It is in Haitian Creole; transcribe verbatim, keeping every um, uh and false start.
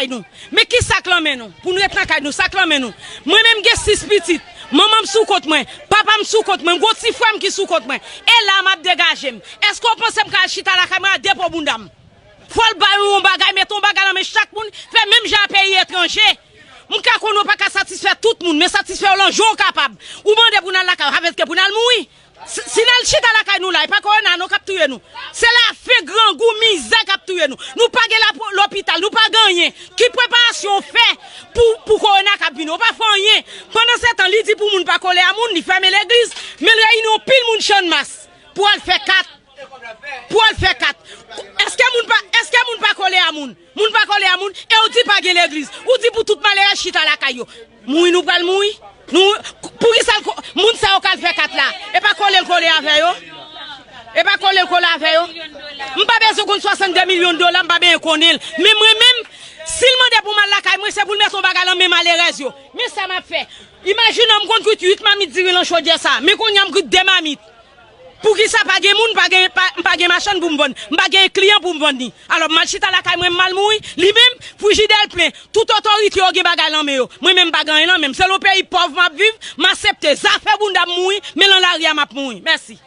kay nou. Men ki sa k lan men nou? Pou n ret nan kay nou, sa k lan men nou? Mwen menm gen sis pitit. Manman m sou kont mwen, papa m sou kont mwen, m gon ti frè m ki sou kont mwen. E la m ap degaje m. Èske w panse m ka al chita lakay mwen a depo bounda m? Fò l ba nou yon bagay, mete yon bagay nan men chak moun, fè menm jan a peyi etranje. M ka konnen w pa ka satisfè tout moun, men satisfè yo lan jan w kapab. Ou mande pou n al lakay w, sa vle di ke pou n al mouri. Si, si n al chita lakay nou la, e pa kowona non k ap touye nou. Se lafen, grangou, mizè k ap touye nou. Nou pa gen lapo-, lopital, nou pa gen anyen. Ki preparasyon w fè pou, pou kowona k ap vini? Ou pa fè anyen. Pandansetan, li di pou moun pa kole a moun, li fèmen legliz, men l reyini yon pil moun Channmas pou al fè kat. Pou al fè kat. Èske moun pa, èske moun pa kole a moun? Moun pa kole a moun, e ou di pa gen legliz. Ou di pou tout malerèz chita lakay yo. Mouri nou pral mouri. Nou, poukisa l ko-, moun sa yo k al fè kat la? E pa kole l kole avè yo? E pa kole l kole avè yo? M pa bezwen konn swasannde milyon dola, m pa bezwen konnen l. Men mwen menm, si l mande pou m al lakay mwen, se pou l mete yon bagay lan men malerèz yo. Men sa m ap fè. Imajine w, m konn kwit uit mamit diri lan chodyè sa. Men kounye a m kwit de mamit. Poukisa pa gen moun, pa gen, pa, m pa gen machann pou m vann, m pa gen kliyan pou m vann li? Alò, m al chita lakay mwen, m al mouri, li menm, frijidè l plen, tout otorite yo gen bagay lan men yo. Mwen menm, m pa gen anyen lan men m. Se yon peyi pòv m ap viv, m aksepte. Zafè bounda m mouri, men lan lari a m ap mouri. Mèsi.